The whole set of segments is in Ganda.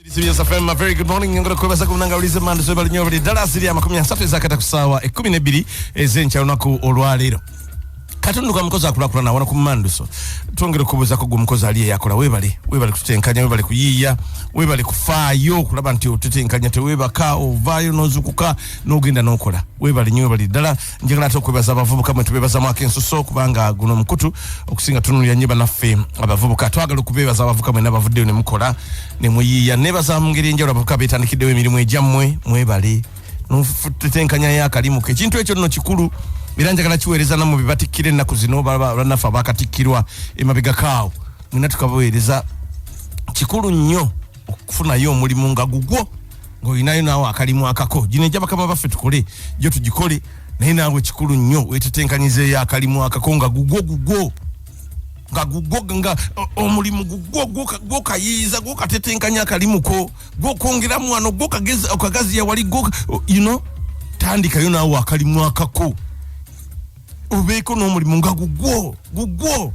CBS FM, a very good morning. Nyongera kwebaza ku munanga ulize mando sebali nyo bali ddala ziri 30 ezakata ku ssaawa 12 ez'enkya olunaku olwaleero. Katundu ka mukozi akulakulana wano ku Manduso. Twongere okubuuzaako gwe omukozi ali eyakola, weebale, weebale kututenkanya, weebale kuyiiya, weebale kufaayo okulaba nti otutenkanya, teweebaka, ovaayo n'ozukuka n'ogenda n'okola. Weebale nnyo, weebale ddala. Njagala ate okwebaza abavubuka mwe tubeebazamu ak'ensuso, kubanga guno omukutu okusinga tunulira nnyo bannaffe abavubuka. Twagala okubeebaza abavubuka mwenna abavuddeyo ne mukola ne muyiiya. Neebaza mu ngeri enjawulo abavubuka beetandikiddewo emirimu egyammwe, mwebale notetenkanyayo akalimu ke. Ekintu ekyo nno kikulu, era njagala kiweereza nammwe bebatikkira ennaku zino, bannaffe abakatikkirwa emabegakaawo, mwena tukabaweereza. Kikulu nnyo okufunayo omulimu nga gugwo, ng'olinayo naawe akalimu akako. Gino egya bakama baffe tukole gyo tugikole, naye naawe kikulu nnyo wetetenkanyizeeyo akalimu akako nga gugwo, gugwo nga gugwo, nga omulimu gugwo gwokayiiza, gwokatetenkanya akalimuko, gwokwongeramu wano, gwokagaziya wali, gwo tandikayo naawe akalimu akako, obeeko n'omulimu nga gugwo, gugwo.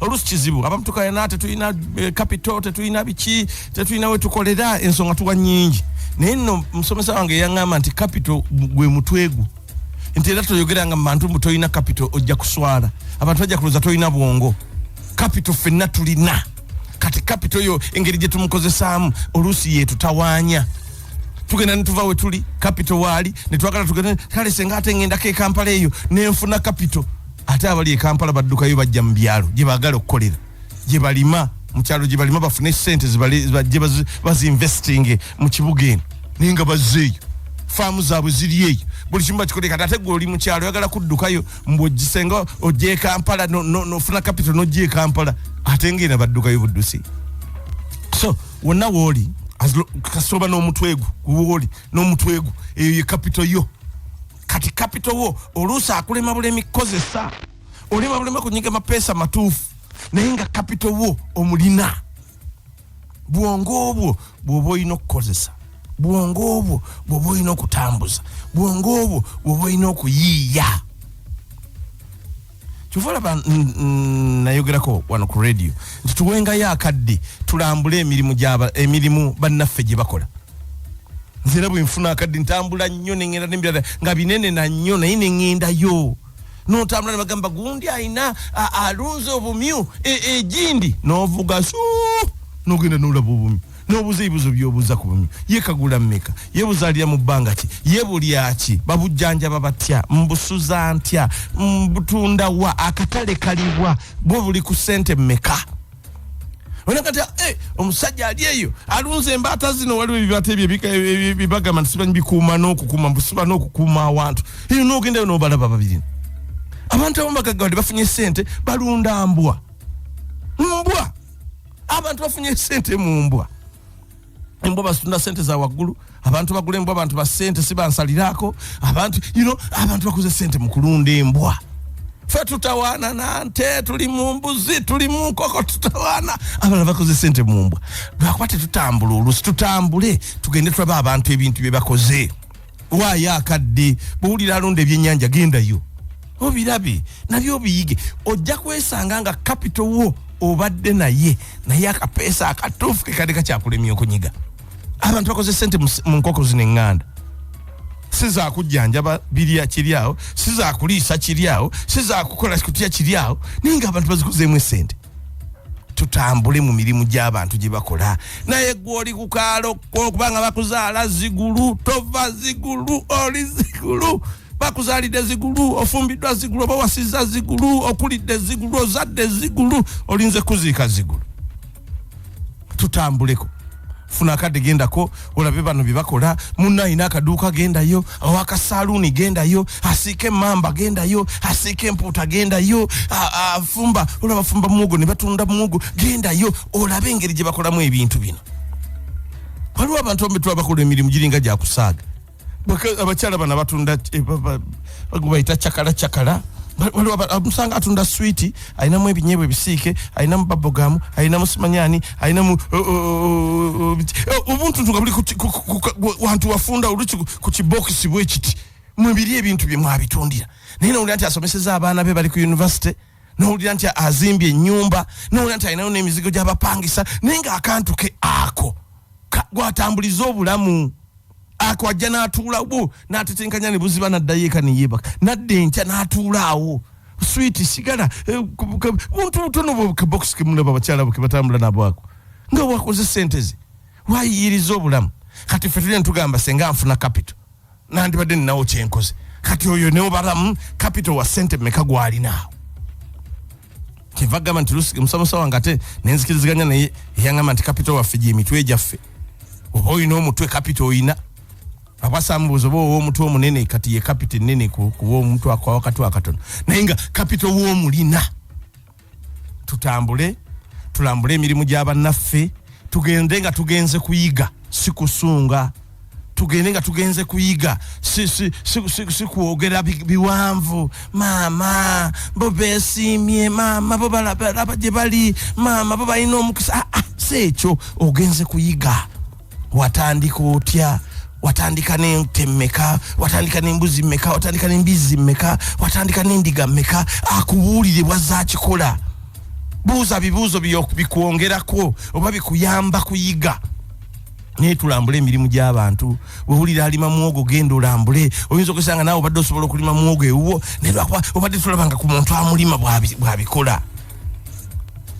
Oluusi kizibu, abamu tukayana tetulina capital, tetulina biki, tetulina we tukolera, ensonga tuwa nnyingi. Naye nno musomesa wange yaŋŋamba nti capital gwe mutwe gwo, nti era toyogeranga mu bantu mbu tolina capital, ojja kuswala, abantu bajja kulowooza tolina bwongo. Capital ffenna tulina. Kati capital yo engeri gye tumukozesaamu oluusi yeetutawaanya. Tugenda netuva we tuli, capital waali, netwagala tugende kale senga ate ngendako e Kampala eyo nenfuna capital. Ate abali e Kampala baddukayo bajja mu byalo gye baagala okukolera, gye balima mu kyalo, gye balima bafune sente bajje bazinvestinge mu kibuga eno, naye nga bazzeeyo faamu zaabwe ziri eyo, buli kimu bakikole. Kati ate gwe oli mu kyalo oyagala kuddukayo mbu ogisenga ojja e Kampala, nofuna capital nojja e Kampala, ate ngenda baddukayo buddusi. So wonna wooli, kasooba n'omutwe gwo, wooli n'omutwe gwo, eyo ye capital yo. Kati capital wo oluusi akulema bulemi kukozesa, olema bulema kunyiga mapeesa matuufu, naye nga capital wo omulina. Bwongo obwo bw'oba olina okukozesa, bwongo obwo bw'oba olina okutambuza, bwongo obwo bw'oba olina okuyiiya. Kyova olaba nayogerako wano ku radio nti tuwengayo akadde tulambule emirimu gyaba emirimu bannaffe gye bakola. Nze era bwe nfuna akadde ntambula nnyo neŋŋenda n'ebirala nga binene na nnyo, naye neŋŋendayo notambula ne bagamba gundi alina alunze obumyu egindi, n'ovuga su n'ogenda n'olaba obumyu, n'obuuza ebibuuzo by'obuuza ku bumyu: ye kagula mmeka, ye buzaalira mu bbanga ki, ye bulya ki, babujjanjaba batya, mbusuza ntya, mbutunda wa, akatale kaliwa, bwo buli ku ssente mmeka? Onakati omusajja ali eyo alunze embaata zino, waliwo ebibaata ebyo ebibagamba nti sibanyi bikuuma n'okukuuma, mbusiba n'okukuuma awantu eyo, n'ogendayo n'obalaba babiri. Abantu abamu bagaggawade bafunye sente balunda mbwa, mbwa. Abantu bafunye sente mu mbwa, embwa bazitunda sente za waggulu. Abantu bagula embwa, abantu ba sente si bansaliraako. Abantu abantu bakoze sente mu kulunda embwa. Fe tutawaana na nte, tuli mu mbuzi, tuli mu nkoko, tutawaana. Abalala bakoze sente mu mbwa. Lwakuba tetutambula. Oluusi tutambule tugende tulabe abantu ebintu bye bakoze. Waayo akadde, bwowulira alunda ebyennyanja, gendayo obirabe nabyo obiyige. Ojja kwesanga nga capital wo obadde naye, naye akapeesa akatuufu kekadde kakyakulemya okunyiga. Abantu bakoze sente mu nkoko zino eŋŋanda, si zakujjanjaba birya kiri awo, si zakuliisa kiri awo, si zakukola kutya kiri awo, naye nga abantu bazikozeemu esente. Tutambule mu mirimu gy'abantu gye bakola. Naye gwe oli ku kaalo kubanga bakuzaala zigulu, tova zigulu, oli zigulu, bakuzaalidde zigulu, ofumbiddwa zigulu, oba wasiza zigulu, okulidde zigulu, ozadde zigulu, olinze kuziika zigulu. Tutambuleko, funa akadde, gendako olabe bano bye bakola. Munno alina akaduuka, gendayo. Owakasaaluuni, gendayo. Asiika emmamba, gendayo. Asiika empuuta, gendayo. Afumba, olaba fumba muwogo ne batunda muwogo, gendayo olabe engeri gye bakolamu ebintu bino. Waliwo abantu abamu bakola emirimu giringa gyakusaaga. Abakyala bano abatunda bayita cakala cakala, waliwo omusanga atunda swiiti, alinamu ebinyeebwa ebisiike, alinamu bubblegum, alinamu simanyani, alinamu obuntuntu nga buli wantu wafunda oluki ku kibokisi bwe kiti mwebiri ebintu bye mwabitundira. Naye nowulira nti asomeseza abaana be bali ku university, nowulira nti azimbye ennyumba, nowulira nti alinayo n'emizigo gy'abapangisa, naye ng'akantu ke ako. Gwatambuliza obulamu ako, ajja n'atuulawo n'atetenkanya ne buziba, n'addayo eka ne yeebaka, n'adda enkya n'atuula awo. Swiiti, sigala, buntu butono bwe kabokisi kemulaba abakyala bwe kebatambula nabo ako, nga wakoze sente ze, wayiyiriza obulamu. Kati ffe tuli netugamba, senga nfuna capital nandibadde ninawo kyenkoze. Kati oyo neobalamu capital wa sente meka gwalinaawo? Kyeva gamba nti lusige musamusa wange, ate nenzikiriziganya naye, yaŋŋamba nti capital waffe gyemitwe gyaffe. Oba olina omutwe, capital oyina. Abasambuuza oba owa omutwe omunene, kati ye capital ennene kuba omuntu akawakati akatono, naye nga capital woomulina. Tutambule, tulambule emirimu gy'abannaffe, tugende nga tugenze kuyiga, si kusunga. Tugende nga tugenze kuyiga, si kwogera biwanvu. Maama bo beesiimye, maama bo balaba gye bali, maama bo balina omukisa. Ah, ah, si ekyo. Ogenze kuyiga. Watandika otya? Watandika n'ente mmeka? Watandika n'embuzi mmeka? Watandika n'embizzi mmeka? Watandika n'endiga mmeka? Akubuulire bwazza akikola. Buuza bibuuzo bikwongerako oba bikuyamba kuyiga, naye tulambule emirimu gy'abantu. Wewulira alima muwogo, genda olambule. Oyinza okusanga naawe obadde osobola okulima muwogo ewuwo, naye lwakuba obadde tulabanga ku muntu amulima bw'abikola.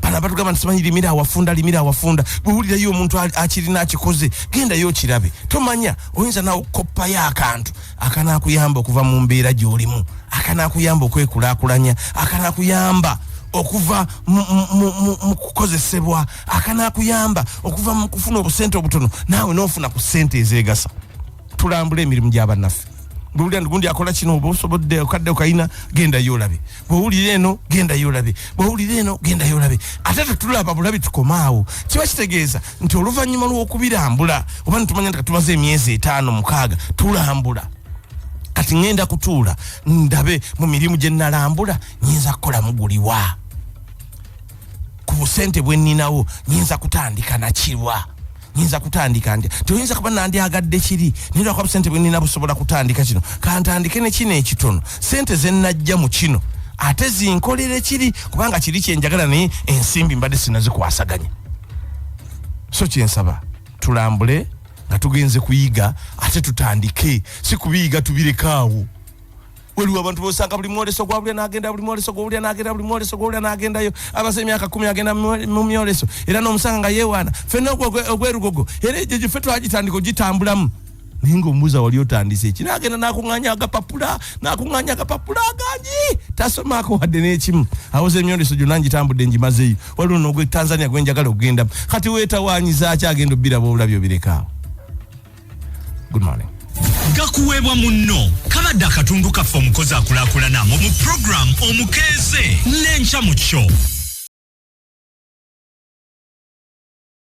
Bano abatugamba nti simanyi limira awafunda, limira awafunda, bwewulirayo omuntu akirina akikoze, gendayo okirabe. Tomanya, oyinza naawe okukoppayo akantu akanakuyamba okuva mu mbeera gy'olimu, akanakuyamba okwekulaakulanya, akanakuyamba okuva mu kukozesebwa, akanakuyamba okuva mu kufuna obusente obutono, naawe n'ofuna ku ssente ezeegasa. Tulambule emirimu gy'abannaffe. Bwewulira nti gundi akola kino, oba osobodde okadde okayina, gendayo olabe. Bwewulira eno, gendayo olabe. Bwewulira eno, gendayo olabe. Ate tetulaba bulabi tukomaawo. Kiba kitegeeza nti oluvannyuma lw'okubirambula, oba nitumanya nti katumaze emyezi 5, 6 tulambula, kati ŋŋenda kutuula ndabe mu mirimu gye nalambula nyinza kukolamu guliwa, ku busente bwe nninawo nyinza kutandika nakirwa, nyinza kutandika ntya. Toyinza kuba nandyagadde kiri, naye lwakuba busente bwe nnina busobola kutandika kino, kantandike ne kino ekitono, sente ze nnajja mu kino ate zinkolere kiri, kubanga kiri kyenjagala, naye ensimbi mbadde sinazikwasaganya. So kyensaba, tulambule nga tugenze kuyiga, ate tutandike, si kubiyiga tubirekaawo. Waliwo abantu bosanga buli mwoleso gwabulya n'agenda, buli mwoleso gwobulya n'agenda, buli mwoleso gwobulya n'agendayo. Abaze emyaka 10 agenda mu myoleso, era n'omusanga nga yeewaana ffenna ogw'erugogo, era egyo gye ffe twagitandika ogitambulamu. Naye ng'omubuuza, wali otandise eki? N'agenda n'akuŋŋaanya agapapula, n'akuŋŋaanya agapapula agangi, tasomaako wadde n'ekimu. Awoza emyoleso gyonna ngitambudde, ngimazeeyo, waliwo n'ogwe Tanzania gwe njagala okugendamu. Kati weetawaanyiza ki? Agenda obbiraba obulabi obirekaawo. Good morning. Gakuweebwa munno kabadde akatundu kaffe omukozi akulaakulana mu puroguramu omukeeze n'enkya mu kyo.